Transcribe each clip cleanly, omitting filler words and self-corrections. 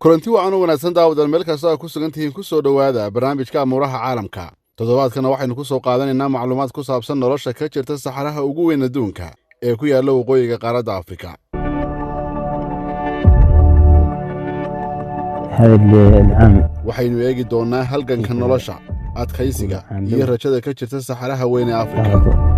Kulanti wacan u wanaagsan daawadan, meel kasta aa ku sugan tihiin, ku soo dhowaada barnaamijka Amuuraha Caalamka. Toddobaadkana waxaynu ku soo qaadanaynaa macluumaad ku saabsan nolosha ka jirta saxaraha ugu weyn adduunka ee ku yaalla waqooyiga qaaradda Afrika. هذا العام Waxaynu eegi doonnaa halganka nolosha, adkaysiga iyo rajada ka jirta saxaraha weyn ee Afrika.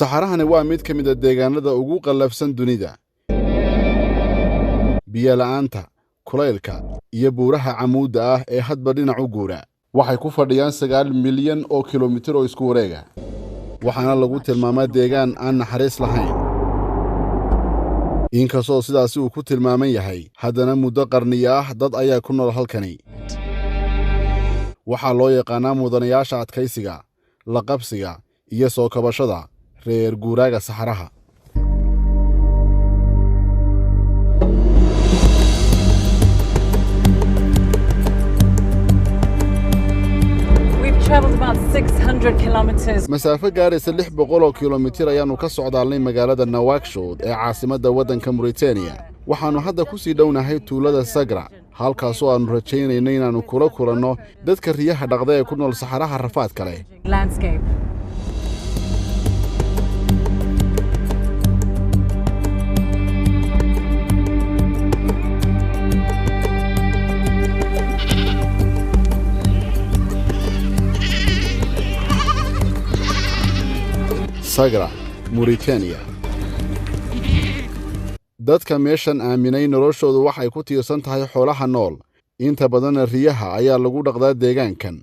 Saxarahani waa mid ka mid a deegaanada ugu qallafsan dunida. Biyola'aanta, kulaylka iyo buuraha camuudda ah ee hadba dhinac u guura waxay ku fadhiyaan 9 milyan oo kilomitir oo isku wareega, waxaana lagu tilmaamaa deegaan aan naxariis lahayn. Inkastoo sidaasi uu ku tilmaaman yahay, haddana muddo qarniyo ah dad ayaa ku nool halkani. Waxaa loo yaqaanaa mudanayaasha adkaysiga, laqabsiga iyo soo kabashada, reer guuraaga saxaraha. We've traveled about 600 kilometers. Masaafo gaaraysa 600 oo kilomitir ayaannu ka socdaalnay magaalada Nawakshod ee caasimadda waddanka Mauritaniya. Waxaannu hadda ku sii dhownahay tuulada Sagra, halkaasoo aannu rajaynayno inaannu kula kulanno dadka riyaha dhaqda ee ku nool saxaraha rafaadka leh. Landscape. Sagra, Mauritaniya. Dadka meeshan aaminay noloshoodu waxay ku tiirsan tahay xoolaha nool, inta badanna riyaha ayaa lagu dhaqdaa deegaankan.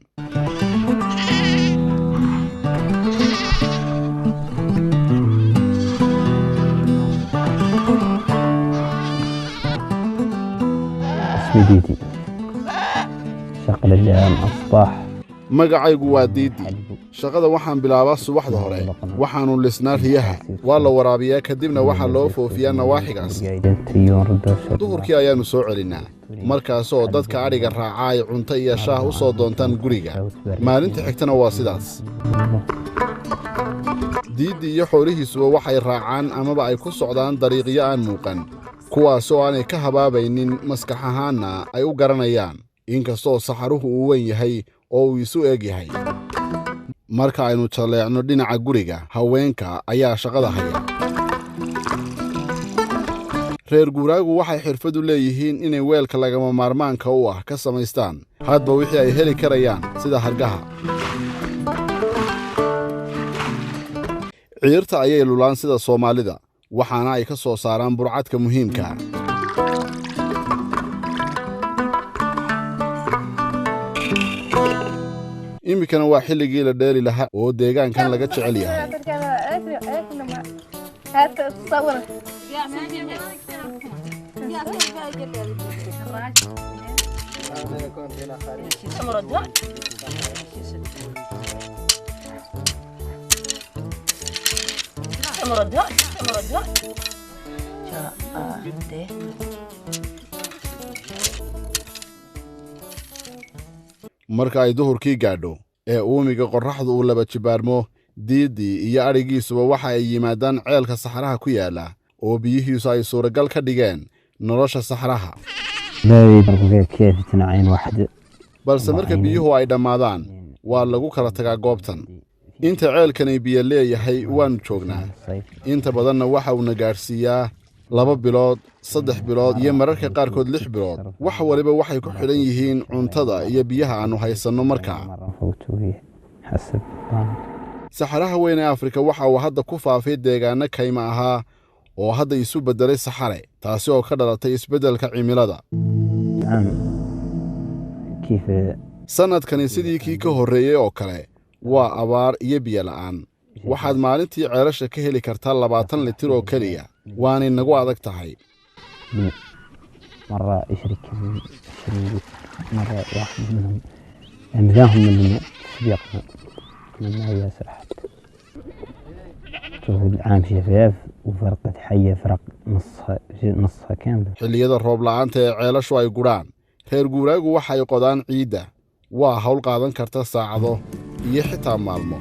اسمي ديدي، شغل مع الصباح. Magacaygu waa Diidi. Shaqada waxaan bilaabaa subaxda hore. Waxaannu lisnaa riyaha, waa la waraabiyaa, kadibna waxaa loo foofiyaa nawaaxigaas. Duhurkii ayaannu soo celinnaa, markaasoo dadka adhiga raaca ay cunto iyo shaah u soo doontaan guriga. Maalinta xigtana waa sidaas. Diiddi iyo xoolihiisuba waxay raacaan amaba ay ku socdaan dariiqyo aan muuqan, kuwaasoo aanay ka habaabaynin, maskax ahaanna ay u garanayaan, inkastoo saxaruhu uu weyn yahay oo uu isu eg yahay. Marka aynu jaleecno dhinaca guriga, haweenka ayaa shaqada haya. Reer guuraagu waxay xirfad u leeyihiin inay weelka lagama maarmaanka u ah ka samaystaan hadba wixii ay heli karayaan, sida hargaha. Ciirta ayay lulaan sida Soomaalida, waxaana ay ka soo saaraan burcadka muhiimka. Iminkana waa xilligii la dheeli lahaa oo deegaankan laga jecel yahay. هات تصور. Marka ay duhurkii gaadho ee uumiga qorraxdu uu laba jibaarmo, Diiddii iyo adhigiisuba waxa ay yimaadaan ceelka saxaraha ku yaalla oo biyihiisu ay suuragal ka dhigeen nolosha saxaraha. لا يضربوا كيف عين واحدة. Balse marka biyuhu ay dhammaadaan, waa lagu kala tagaa goobtan. Inta ceelkani biyo leeyahay waannu joognaa. Inta badanna waxa uuna gaadhsiiyaa 2 bilood, 3 bilood iyo mararka qaarkood 6 bilood. Wax waliba waxay ku xidhan yihiin cuntada iyo biyaha aannu haysanno markaa. مرة فوتوا فيه حسب الطعام. Saxaraha weyn ee Afrika waxa uu hadda ku faafay deegaanno kayma ahaa oo hadda isu beddelay saxare, taasi oo ka dhalatay isbeddelka cimilada. عام كيف Sannadkani sidii kii ka horreeyey oo kale waa abaar iyo biyo la'aan. Waxaad maalintii ceelasha ka heli kartaa 20 litir oo keliya, waanay nagu adag tahay. مرة يشري كم 20، مرة واحد منهم مداهم من سبيقنا ما هي سرحت. شوف العام شفاف وفرقة حية، فرق نصها نصها كاملة. Xilliyada roob la'aanta ee ceelashu ay gudhaan, Reer guuraagu waxay qodaan ciidda. Waa hawl qaadan karta saacado iyo xitaa maalmo.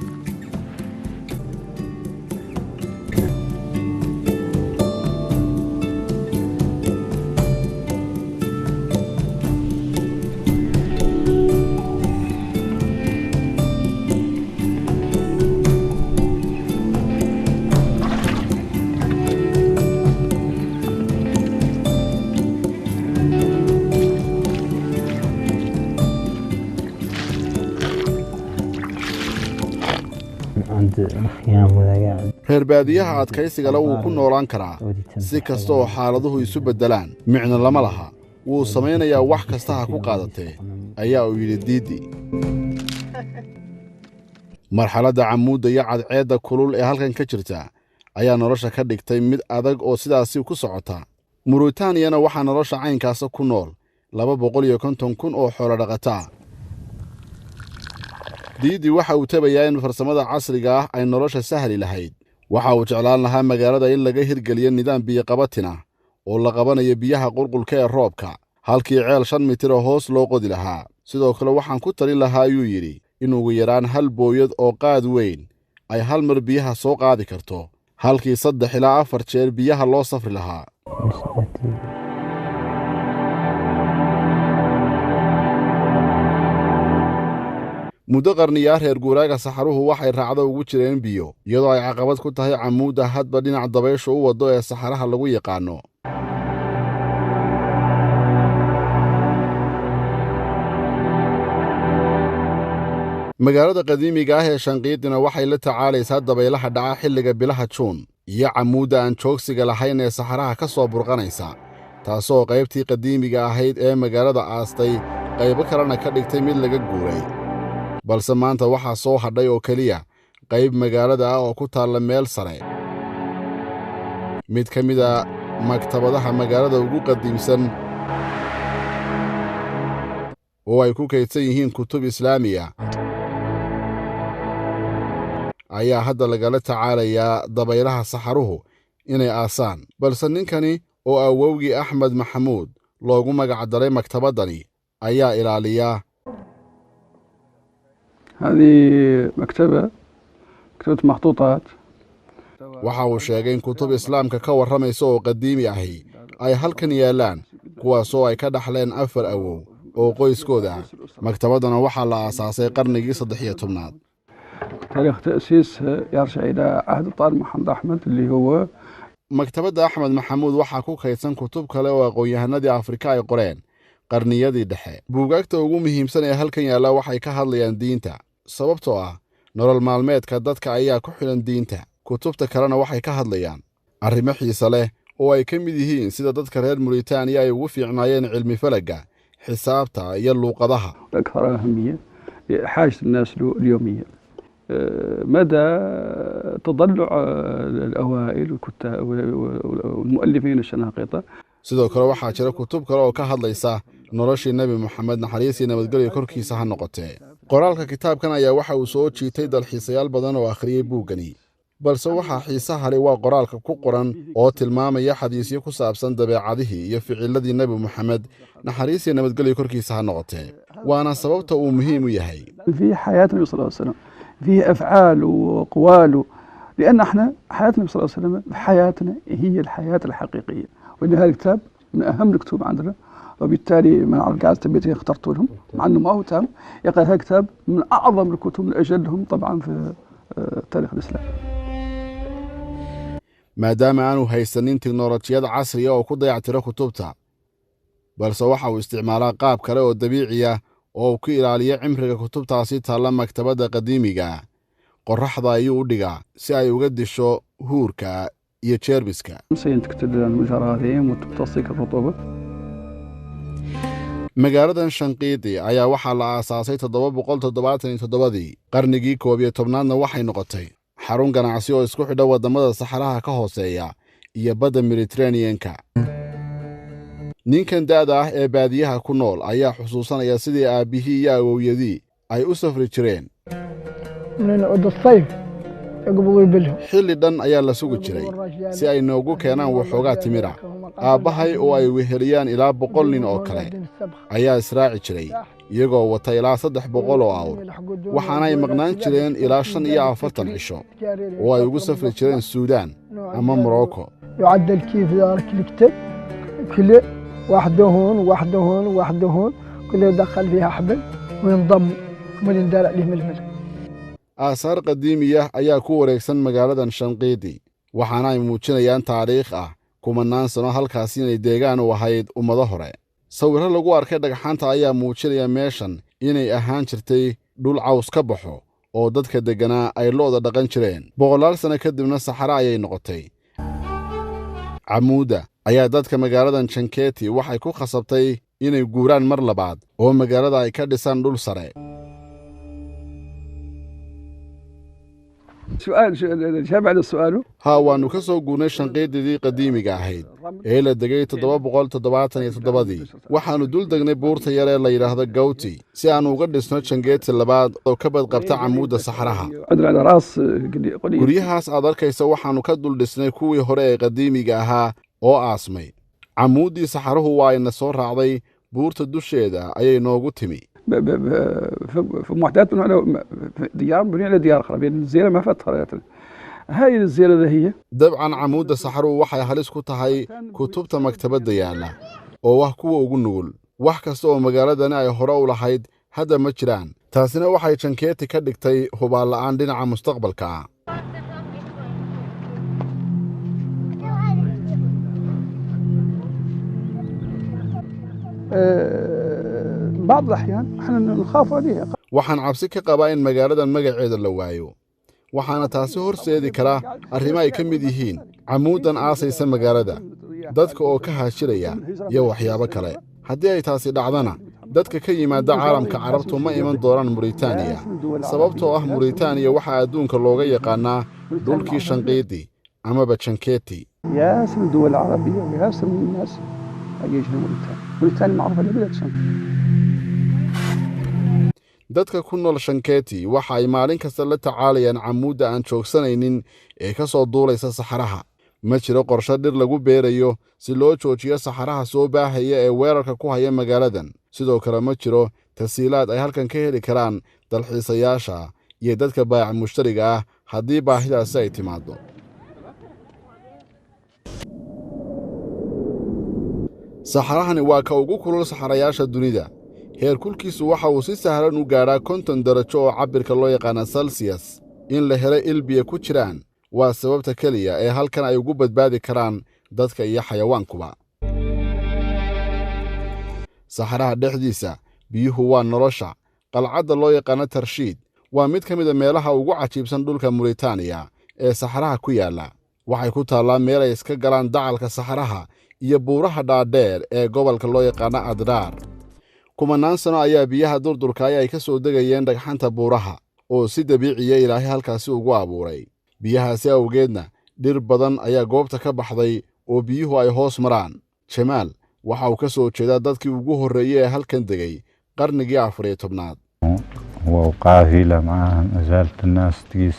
عند الخيام وذا قاعد. Reer baadiyaha adkaysigale wuu ku noolaan karaa si kasta oo xaaladuhu isu beddelaan. Micno lama laha, wuu samaynayaa wax kasta ha ku qaadatee, ayaa uu yidhi Diidi. Marxaladda camuudda iyo cadceedda kulul ee halkan ka jirta ayaa nolosha ka dhigtay mid adag oo sidaasi ku socota. Muritaaniyana waxaa nolosha caynkaasa ku nool 250,000 oo xoolo dhaqataa. Diidi waxa uu tabayaa in farsamada casriga ah ay nolosha sahli lahayd. Waxa uu jeclaan lahaa magaalada in laga hirgeliyo nidaam biyoqabatina oo la qabanayo biyaha qulqulka ee roobka, halkii ceel 5 mitir oo hoos loo qodi lahaa. Sidoo kale waxaan ku talin lahaa, ayuu yidhi, in ugu yaraan hal booyad oo qaad weyn ay hal mar biyaha soo qaadi karto, halkii 3 ilaa 4 jeer biyaha loo safri lahaa. Muddo qarniyaa reer guuraaga saxaruhu waxay raacdo ugu jireen biyo, iyadoo ay caqabad ku tahay camuudda hadba dhinac dabayshu u waddo ee saxaraha lagu yaqaano. Magaalada qadiimiga ah ee Shanqiidina waxay la tacaalaysaa dabaylaha dhaca xilliga bilaha Juun iyo camuudda aan joogsiga lahayn ee saxaraha ka soo burqanaysa, taasoo qaybtii qadiimiga ahayd ee magaalada aastay, qaybo kalena ka dhigtay mid laga guuray. Balse maanta waxaa soo hadhay oo keliya qayb magaalada ah oo ku taalla meel sare. Mid ka mid a maktabadaha magaalada ugu qadiimsan oo ay ku kaydsan yihiin kutub islaamiya ayaa hadda lagala tacaalayaa dabaylaha saxaruhu inay aasaan. Balse ninkani oo awowgii Axmed Maxamuud loogu magac daray maktabaddani ayaa ilaaliya. هذه مكتبة مكتبة مخطوطات. Waxa uu sheegay in kutub islaamka ka warramaysa oo qadiimi ahi ay halkan yaallaan, kuwaasoo ay ka dhaxleen afar awow oo qoyskooda ah. Maktabaddana waxaa la aasaasay qarnigii 13aad. تاريخ تأسيسها يرجع إلى عهد الطالب محمد أحمد اللي هو Maktabadda Axmed Maxamuud waxaa ku kaydsan kutub kale oo aqoon-yahanadii Afrika ay qoreen qarniyadii dhexe. Buugaagta ugu muhiimsan ee halkan yaalla waxay ka hadlayaan diinta, sababtoo ah nolol maalmeedka dadka ayaa ku xidhan diinta. Kutubta kalena waxay ka hadlayaan arrimo xiise leh oo ay ka mid yihiin sida dadka reer Muritaaniya ay ugu fiicnaayeen cilmi falagga, xisaabta iyo luuqadaha. الأكثر أهمية لحاجة الناس اليومية. مدى تضلع الأوائل والكتاب والمؤلفين الشناقطة. Sidoo kale waxaa jira kutub kale oo ka hadlaysa noloshii Nebi Moxamed, naxariis iyo nabadgelyo korkiisa ha noqotee. Qoraalka kitaabkan ayaa waxa uu soo jiitay dalxiisayaal badan oo akhriyey buuggani, balse waxaa xiisaha leh waa qoraalka ku qoran oo tilmaamaya xadiisyo ku saabsan dabeecadihii iyo ficiladii Nebi Moxamed, naxariis iyo nabadgelyo korkiisa ha noqotee, waana sababta uu muhiim u yahay. في حياة النبي صلى الله عليه وسلم، فيه أفعال وأقوال، لأن احنا حياة النبي صلى الله عليه وسلم حياتنا هي الحياة الحقيقية، وإن هذا الكتاب من أهم الكتب عندنا، وبالتالي من على القاعدة تبيتي اخترت لهم مع أنه ما هو تام. يقال هذا الكتاب من أعظم الكتب، من أجلهم طبعا في تاريخ الإسلام. Maadaama aanu haysanin tiknolojiyad casriya oo ku dayactiro kutubta, balse waxa uu isticmaalaa qaab kale oo dabiiciya oo uu ku ilaaliyo cimriga kutubtaasi taalla maktabadda qadiimiga. Qorraxda ayuu u dhigaa si ay uga disho huurka iyo jeermiska. سينتقتل الجراثيم وتمتص الرطوبة. Magaaladan Shanqiidi ayaa waxaa la aasaasay 777-dii. Qarnigii 11aadna waxay noqotay xarun ganacsi oo isku xidha waddamada saxaraha ka hooseeya iyo badda Mediteraneanka. Ninkan da'da ah ee baadiyaha ku nool ayaa xusuusanaya sidii aabbihii iyo awowyadii ay u safri jireen. من عود الصيف. يقبضوا يبلهم. Xilli dhan ayaa la sugi jiray si ay noogu keenaan waxoogaa timira. Aabbahay oo ay weheliyaan ilaa 100 nin oo kale ayaa israaci jiray, iyagoo wata ilaa 300 oo awr, waxaana ay maqnaan jireen ilaa 45 cisho oo ay ugu safri jireen Suudaan ama Morocco. يعدل كيف ذلك الكتب كل واحد هون، واحد هون، واحد هون، كل يدخل فيها حبل وينضم من يندار عليه ململ. Aasaar qadiimiya ayaa ku wareegsan magaaladan Shanqiidi, waxaana ay muujinayaan taariikh ah kumannaan sano halkaasi inay deegaan u ahayd ummado hore. Sawirro lagu arkay dhagxaanta ayaa muujinaya meeshan inay ahaan jirtay dhul caws ka baxo oo dadka degganaa ay lo'da dhaqan jireen. Boqolaal sano kadibna saxare ayay noqotay. Camuudda ayaa dadka magaaladan Janketi waxay ku khasabtay inay guuraan mar labaad oo magaalada ay ka dhisaan dhul sare. سؤال الإجابة على سؤاله. Haa, waannu ka soo guurnay Shanqiididii qadiimiga ahayd ee la degay 777-dii. Waxaannu dul degnay buurta yar ee la yidhaahdo Gawti si aannu uga dhisno Jangeeti labaad oo ka badqabta camuudda saxaraha. عندنا على راس قل لي. Guryahaas aad arkaysa waxaannu ka dul dhisnay kuwii hore ee qadiimiga ahaa oo aasmay. Camuuddii saxaruhu waa ayna soo raacday, buurta dusheeda ayay noogu timi. في معدات بنوا على في ديار بني على ديار اخرى بين الجزيره ما فات هاي الجزيره هي. Dabcan camuudda saxaruhu waxay halis ku tahay kutubta maktabadda yaalla oo ah kuwa ugu nugul. Wax kasta oo magaaladani ay hore u lahayd hadda ma jiraan, taasina waxay Jankeeti ka dhigtay hubaal la'aan dhinaca mustaqbalka ah. بعض الاحيان احنا نخاف عليها. Waxaan cabsi ka qabaa in magaaladan magaceeda la waayo, waxaana taasi horseedi kara arrimo ay ka mid yihiin camuuddan aasaysa magaalada, dadka oo ka haajiraya iyo waxyaabo kale. Haddii ay taasi dhacdana, dadka ka yimaada caalamka Carabtu ma iman doonaan Muritaaniya, sababtoo ah Muritaaniya waxaa adduunka looga yaqaannaa dhulkii Shanqiidi amaba Janketi. ياسر من الدول العربيه وياسر من الناس يجي موريتانيا، موريتانيا معروفه لبلاد شنقيط. Dadka ku nool Shanketi waxa ay maalin kasta la tacaalayaan camuudda aan joogsanaynin ee ka soo duulaysa saxaraha. Ma jiro qorshe dhir lagu beerayo si loo joojiyo saxaraha soo baahaya ee weerarka ku haya magaaladan. Sidoo kale ma jiro tasiilaad ay halkan ka heli karaan dalxiisayaasha iyo dadka baayac mushtariga ah haddii baahidaasi ay timaaddo. Saxarahani waa ka ugu kulul saxarayaasha dunida. Heerkulkiisu waxa uu si sahlan u gaadhaa 50 darajo oo cabbirka loo yaqaana Celsius. In la helo il biyo ku jiraan waa sababta keliya ee halkan ay ugu badbaadi karaan dadka iyo xayawaankuba. Saxaraha dhexdiisa biyuhu waa nolosha. Qalcadda loo yaqaano Tarshiid waa mid ka mid a meelaha ugu cajiibsan dhulka Muritaaniya ee saxaraha ku yaalla. Waxay ku taallaa meel ay iska galaan dacalka saxaraha iyo buuraha dhaadheer ee gobolka loo yaqaano Adraar. Kumannaan sano ayaa biyaha durdurka ay ka soo degayeen dhagxanta buuraha oo si dabiiciya Ilaahay halkaasi ugu abuuray. Biyahaasi awgeedna dhir badan ayaa goobta ka baxday oo biyuhu ay hoos maraan. Jamaal waxa uu ka soo jeedaa dadkii ugu horreeyey ee halkan degay qarnigii 14aad. وقافلة معاها ما زالت الناس تقيس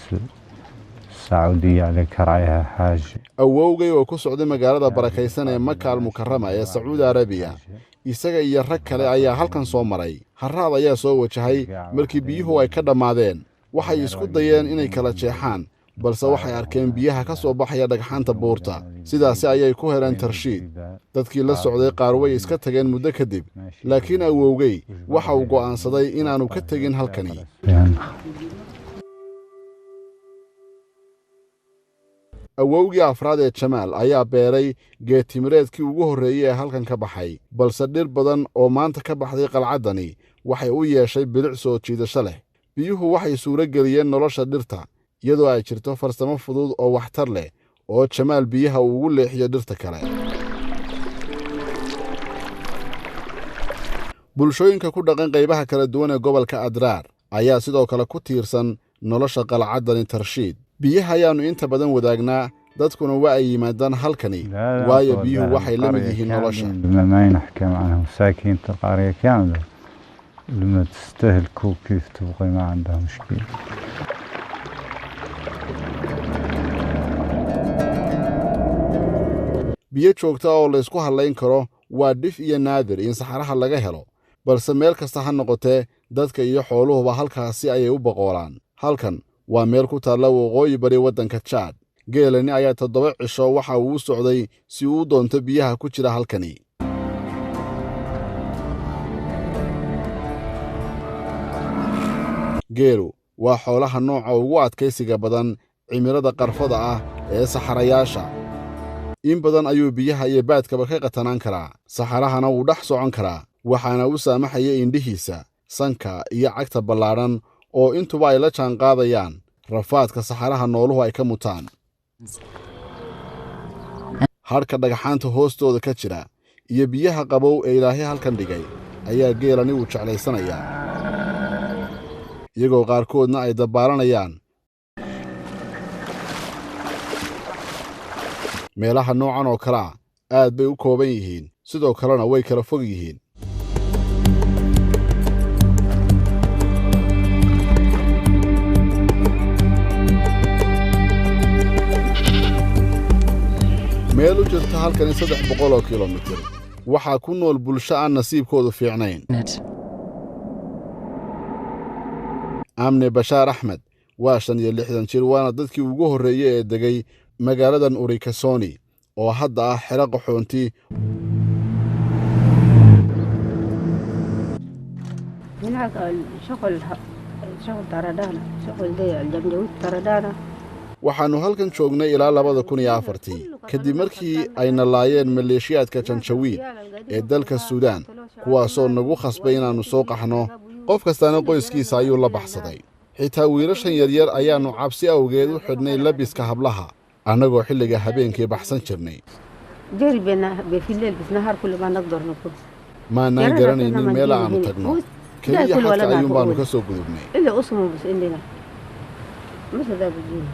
السعودية على كرعيها حاجة. Awowgay oo ku socday magaalada barakaysan ee Maka Almukarama ee Sacuudi Arabiya, isaga iyo rag kale ayaa halkan soo maray. Harraad ayaa soo wajahay markii biyuhu ay ka dhammaadeen. Waxay isku dayeen inay kala jeexaan, balse waxay arkeen biyaha ka soo baxaya dhagxaanta buurta. Sidaasi ayay ku heleen Tarshiid. Dadkii la socday qaar way iska tageen muddo kadib, laakiin awowgay waxa uu go'aansaday inaannu ka tegin halkani. Awowgii afraad ee Jamaal ayaa beeray geedtimireedkii ugu horreeyey ee halkan ka baxay, balse dhir badan oo maanta ka baxday qalcaddani waxay u yeeshay bilic soo jiidasho leh. Biyuhu waxay suuro geliyeen nolosha dhirta, iyadoo ay jirto farsamo fudud oo waxtar leh oo Jamaal biyaha uu ugu leexiyo dhirta kale. Bulshooyinka ku dhaqan qaybaha kala duwan ee gobolka Adraar ayaa sidoo kale ku tiirsan nolosha qalcaddani Tarshiid. Biyaha ayaannu inta badan wadaagnaa, dadkuna waa ay yimaadaan halkani, waayo biyuhu waxay la mid yihiin nolosha. ما ينحكى عنهم ساكنة القرية كاملة لما تستهلكوا كيف تبغي ما عندها مشكلة. Biyo joogta oo laysku hallayn karo waa dhif iyo naadir in saxaraha laga helo, balse meel kasta ha noqotee, dadka iyo xooluhuba halkaasi ayay u boqoolaan. Halkan waa meel ku taalla waqooyi bari waddanka Jaad. Geelani ayaa 7 cisho waxa uu u socday si uu u doonto biyaha ku jira halkani. Geelu waa xoolaha nooca ugu adkaysiga badan cimilada qarfada ah ee saxarayaasha. In badan ayuu biyaha iyo baadkaba ka qatanaan karaa, saxarahana wuu dhex socon karaa, waxaana u saamaxaya indhihiisa, sanka iyo cagta ballaadhan oo intuba ay la jaanqaadayaan rafaadka saxaraha nooluhu ay ka mutaan. Hadhka dhagxaanta hoostooda ka jira iyo biyaha qabow ee Ilaahay halkan dhigay ayaa geelani uu jeclaysanayaa, iyagoo qaarkoodna ay dabbaalanayaan. Meelaha noocan oo kale ah aad bay u kooban yihiin, sidoo kalena way kala fog yihiin. Meel u jirta halkani 300 oo kilomitir waxaa ku nool bulsho aan nasiibkoodu fiicnayn. Amne Bashaar Axmed waa 65 jir, waana dadkii ugu horreeyey ee degay magaaladan Urikasoni oo hadda ah xero qaxoonti. هناك شغل شغل طردانا، شغل دي الجنجويد طردانا. Waxaannu halkan joognay ilaa 2004-tii, kadib markii ayna laayeen maleeshiyaadka Janjawiid ee dalka Suudaan, kuwaasoo nagu khasbay inaannu soo qaxno. Qof kastaana qoyskiisa ayuu la baxsaday. Xitaa wiilashan yaryar ayaannu cabsi awgeed u xidhnay labiska hablaha, annagoo xilliga habeenkii baxsan jirnay. جري بينا في الليل، بس نهار كل ما نقدر نقول Maannaan garanaynin meel aannu tagno, keliya xadka ayuun baannu ka soo gudubnay. إلا أسمه بس عندنا مش ذا بيجينا.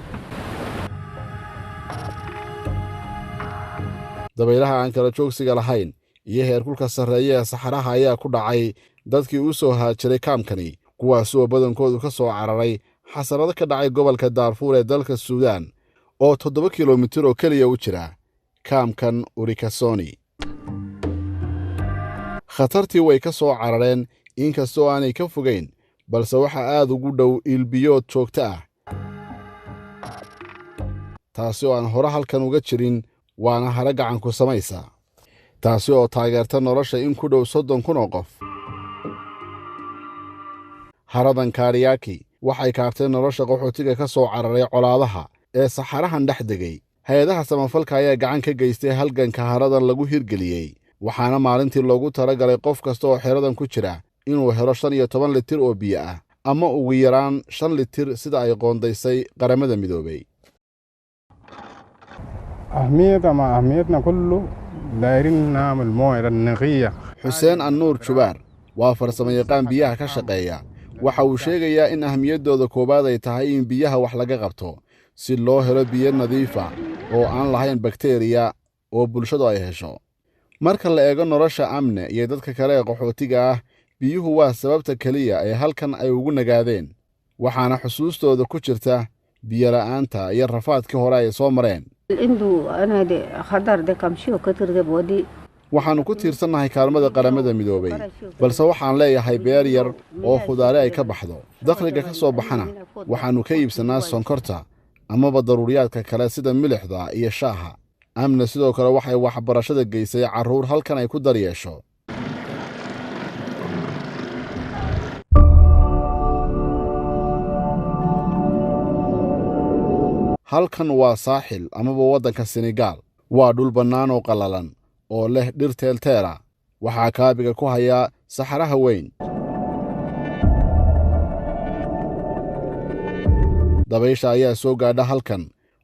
Dabaylaha aan kala joogsiga lahayn iyo heerkulka sarreeya ee saxaraha ayaa ku dhacay dadkii u soo haajiray kaamkani, kuwaasoo badankoodu ka soo cararay xasarado ka dhacay gobolka Daarfuur ee dalka Suudaan oo 7 kilomitir oo keliya u jira kaamkan Urikasoni. Khatartii way ka soo carareen, inkastoo aanay ka fogayn, balse waxaa aad ugu dhow iilbiyood joogto ah, taasi oo aan hore halkan uga jirin, waana hare gacanku samaysa, taasi oo taageerta nolosha in ku dhow 30,000 oo qof. Haradan Kaariyaaki waxay kaabtay nolosha qaxootiga ka soo cararay colaadaha ee saxarahan dhex degay. Hay-adaha samafalka ayaa gacan ka geystay halganka haradan lagu hirgeliyey, waxaana maalintii loogu talagalay qof kasta oo xeradan ku jira inuu helo 15 litir oo biyo ah ama ugu yaraan 5 litir, sida ay qoondaysay Qaramada Midoobay. أهمية ما أهميتنا كله دايرين نعمل موية النقية. Xuseen Annuur Jubaar waa farsamayaqaan biyaha ka shaqeeya. Waxa uu sheegayaa in ahmiyaddooda koowaad ay tahay in biyaha wax laga qabto si loo helo biyo nadiifa oo aan lahayn bakteriya oo bulshadu ay hesho. Marka la eego nolosha Amne iyo dadka kale ee qaxootiga ah, biyuhu waa sababta keliya ee halkan ay ugu nagaadeen, waxaana xusuustooda ku jirta biyola'aanta iyo rafaadkii hore ay soo mareen. عنده أنا دي خضر ده كم شيء كتر ده بودي. Waxaannu ku tiirsannahay kaalmada Qaramada Midoobay, balse waxaan leeyahay beer yar oo khudaare ay ka baxdo. Dakhliga ka soo baxana waxaannu ka iibsannaa sonkorta amaba daruuriyaadka kale sida milixda iyo shaaha. Amna sidoo kale waxay waxbarashada geysay carruur halkan ay ku daryeesho. Halkan waa saaxil amaba waddanka Senegaal. Waa dhul bannaan oo qallalan oo leh dhir teelteela. Waxaa kaabiga ku haya saxaraha weyn. Dabaysha ayaa soo gaadha halkan,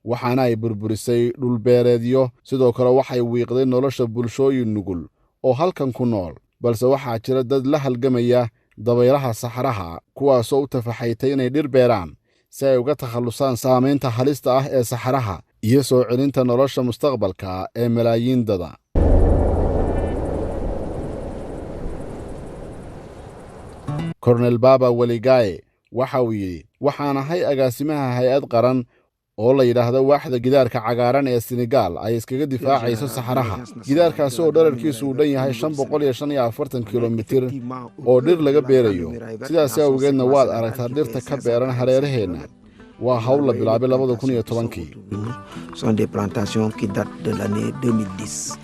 waxaana ay burburisay dhulbeereedyo. Sidoo kale waxay wiiqday nolosha bulshooyin nugul oo halkan ku nool, balse waxaa jira dad la halgamaya dabaylaha saxaraha, kuwaasoo u tafaxaytay inay dhir beeraan si ay uga takhallusaan saamaynta halista ah ee saxaraha iyo soo celinta nolosha mustaqbalka ee malaayiin dada. Kornel Baba Weligaye waxa uu yidhi: waxaan ahay agaasimaha hay-ad qaran Oo la yidhaahdo Waaxda Gidaarka Cagaaran ee Senegaal ay iskaga difaacayso saxaraha. Gidaarkaasi oo dherarkiisu uu dhan yahay 545 kilomitir oo dhir laga beerayo. Sidaasi awgeedna waad aragtaa dhirta ka beeran hareeraheenna. Waa hawl la bilaabay 2010-kii. Sont des plantations qui datent de l'année 2010.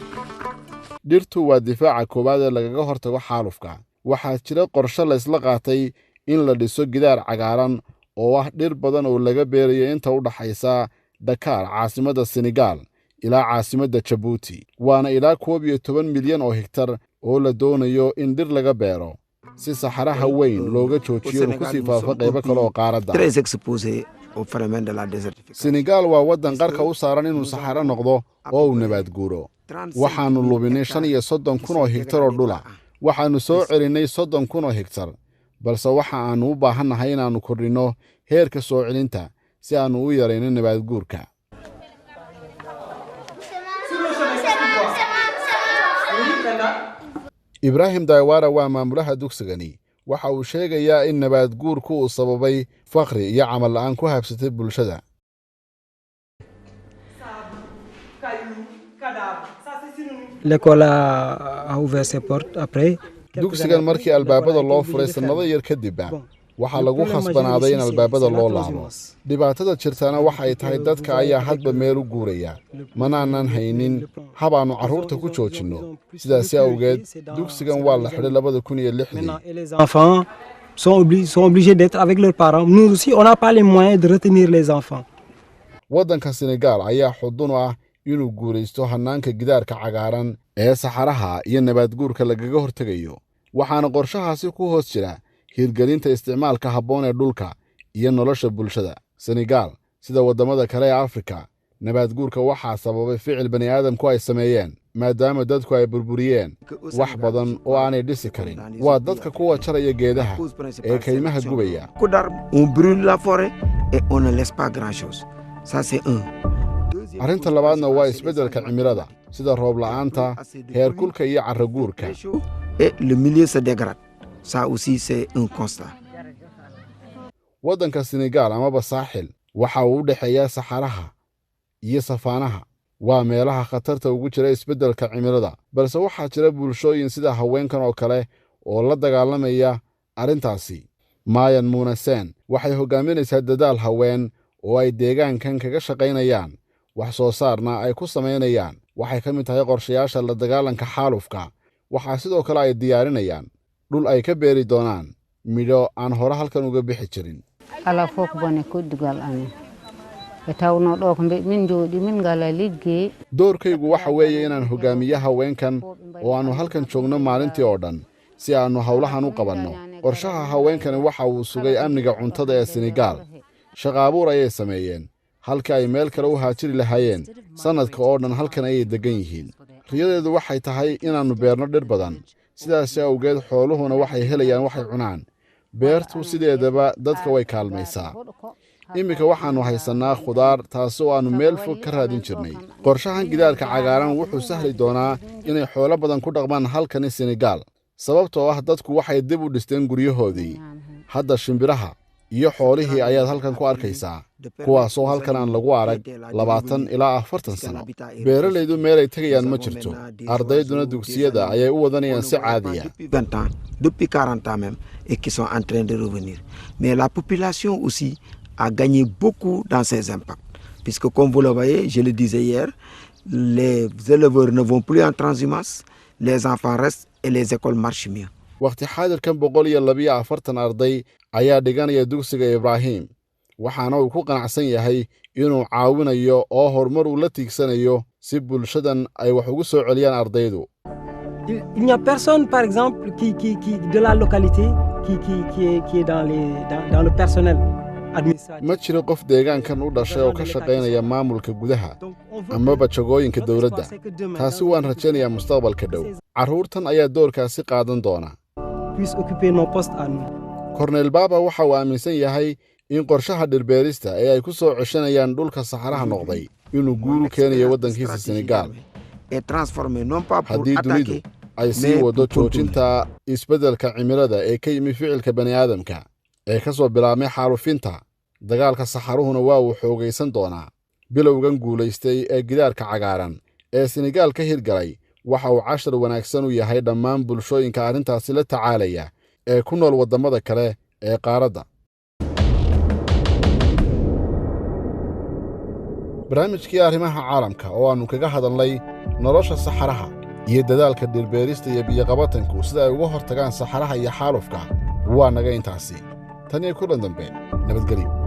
Dhirtu waa difaaca koowaad ee lagaga hortago xaalufka. Waxaa jira qorshe laysla qaatay in la dhiso gidaar cagaaran oo ah dhir badan oo laga beerayo inta u dhaxaysa Dhakaar, caasimadda Senegaal, ilaa caasimadda Jabuuti. Waana ilaa 11 milyan oo higtar oo la doonayo in dhir laga beero si saxaraha weyn looga joojiyo inuu kusii faafo qaybo kale oo qaaradda. Très exposé au phénomène de la désertification. Senegaal waa waddan qarka u saaran inuu saxaro noqdo oo uu nabaad guuro. Waxaannu luminay 35,000 oo higtar oo dhula. Waxaannu soo celinnay 30,000 oo higtar, balse waxa aannu u baahannahay inaannu kordhinno heerka soo celinta si aannu u yarayno nabaadguurka. Ibraahim Daywara waa maamulaha dugsigani. Waxa uu sheegayaa in nabaadguurku uu sababay faqri iyo camal la'aan ku habsatay bulshada. L'école a ouvert ses portes après. Dugsigan markii albaabada loo furay sannado yar kadibba, waxaa lagu khasbanaaday in albaabada loo laabo. Dhibaatada jirtaana waxay tahay dadka ayaa hadba meel u guuraya. Manaanan haynin habaannu carruurta ku joojinno. Sidaasi awgeed dugsigan waa la xidhay 2006-dii. Et les enfants sont obligés d'être avec leurs parents. Nous aussi, on n'a pas les moyens de retenir les enfants. Waddanka Senegaal ayaa xudun u ah inuu guulaysto hannaanka gidaarka cagaaran ee saxaraha iyo nabaadguurka lagaga hortegayo. Waxaana qorshahaasi ku hoos jira hirgelinta isticmaalka habboon ee dhulka iyo nolosha bulshada Senegaal. Sida waddamada kale ee Afrika, nabaadguurka waxaa sababay ficil bani aadamku ay sameeyeen, maadaama dadku ay burburiyeen wax badan oo aanay dhisi karin. Waa dadka kuwa jaraya geedaha ee kaymaha gubaya. Beaucoup d'arbres, on brûle la forêt et on ne laisse pas grand-chose. Ça, c'est un. Arrinta labaadna waa isbeddelka cimilada, sida roob la'aanta, heerkulka iyo carro guurka. Et le milieu se dégrade. Ça aussi, c'est un constat. Waddanka Senegaal amaba Saaxil waxa uu u dhexeeyaa saxaraha iyo safaanaha. Waa meelaha khatarta ugu jira isbeddelka cimilada, balse waxaa jira bulshooyin sida haweenkan oo kale oo la dagaalamaya arrintaasi. Maayan Muunaseen waxay hoggaaminaysaa dadaal haween oo ay deegaankan kaga shaqaynayaan, wax soo saarna ay ku samaynayaan. Waxay ka mid tahay qorshayaasha la dagaalanka xaalufka. Waxaa sidoo kale ay diyaarinayaan dhul ay ka beeri doonaan midho aan hore halkan uga bixi jirin. Ala fof bone koddigal amen e tawno ɗo ko min jooɗi min ngala liggey. Doorkaygu waxa weeye inaan hoggaamiyo haweenkan oo aannu halkan joogno maalintii oo dhan si aannu howlahan u qabanno. Qorshaha haweenkani waxa uu sugay amniga cuntada ee Senegaal. Shaqo abuur ayay sameeyeen. Halka ay meel kale u haajiri lahaayeen, sannadka oo dhan halkan ayay deggan yihiin. Riyadeedu waxay tahay inaannu beerno dhir badan. Sidaasi awgeed xooluhuna waxay helayaan waxay cunaan. Beertu sideedaba dadka way kaalmaysaa. Iminka waxaannu haysannaa khudaar, taasi oo aannu meel fog ka raadin jirnay. Qorshahan gidaarka cagaaran wuxuu sahli doonaa inay xoolo badan ku dhaqmaan halkani Senegaal, sababtoo ah dadku waxay dib u dhisteen guryahoodii. Hadda shimbiraha iyo xoolihii ayaad halkan ku arkaysaa, kuwaasoo halkan aan lagu arag 20 ilaa 40 sano. Beeralaydu meelay tegayaan ma jirto. Ardayduna dugsiyada ayay u wadanayaan si caadiya. Depuis 20 ans, depuis 40 ans même, et qui sont en train de revenir. Mais la population aussi a gagné beaucoup dans ces impacts. Puisque comme vous le voyez, je le disais hier, les éleveurs ne vont plus en transhumance, les enfants restent et les écoles marchent mieux. Wakhti xaadirkan 142 arday ayaa dhiganaya dugsiga Ibraahim. Waxaana uu ku qanacsan yahay inuu caawinayo oo horumar uu la tiigsanayo si bulshadan ay wax ugu soo celiyaan ardaydu. Il n'y a personne, par exemple, qui de la localité qui est dans le personnel administratif. Ma jiro qof deegaankan u dhashay oo ka shaqaynaya maamulka gudaha amaba jagooyinka dowladda. Taasi waan rajaynayaa mustaqbalka dhow carruurtan ayaa doorkaasi qaadan doona. Puisse occuper nos postes à nous. Korneyl Baaba waxa uu aaminsan yahay in qorshaha dhirbeerista ee ay ku soo ceshanayaan dhulka saxaraha noqday inuu guul u keenayo waddankiisa Senegaal. Et transformer non pas pour Haddii dunidu attaquer, ay sii waddo joojinta isbeddelka cimilada ee ka yimi ficilka bani aadamka ee ka soo bilaabmay xaalufinta, Dagaalka saxaruhuna waa uu xoogaysan doonaa. Bilowgan guulaystay ee gidaarka cagaaran ee Senegaal ka hirgalay waxa uu cashar wanaagsan u yahay dhammaan bulshooyinka arrintaasi la tacaalaya ee ku nool waddamada kale ee qaaradda. Barnaamijkii arrimaha caalamka oo aannu kaga hadalnay nolosha saxaraha iyo dadaalka dhirbeerista iyo biyoqabatanku sida ay uga hortagaan saxaraha iyo xaalufka waa naga intaasi. Tan iyo kulan dambe, nabadgelyo.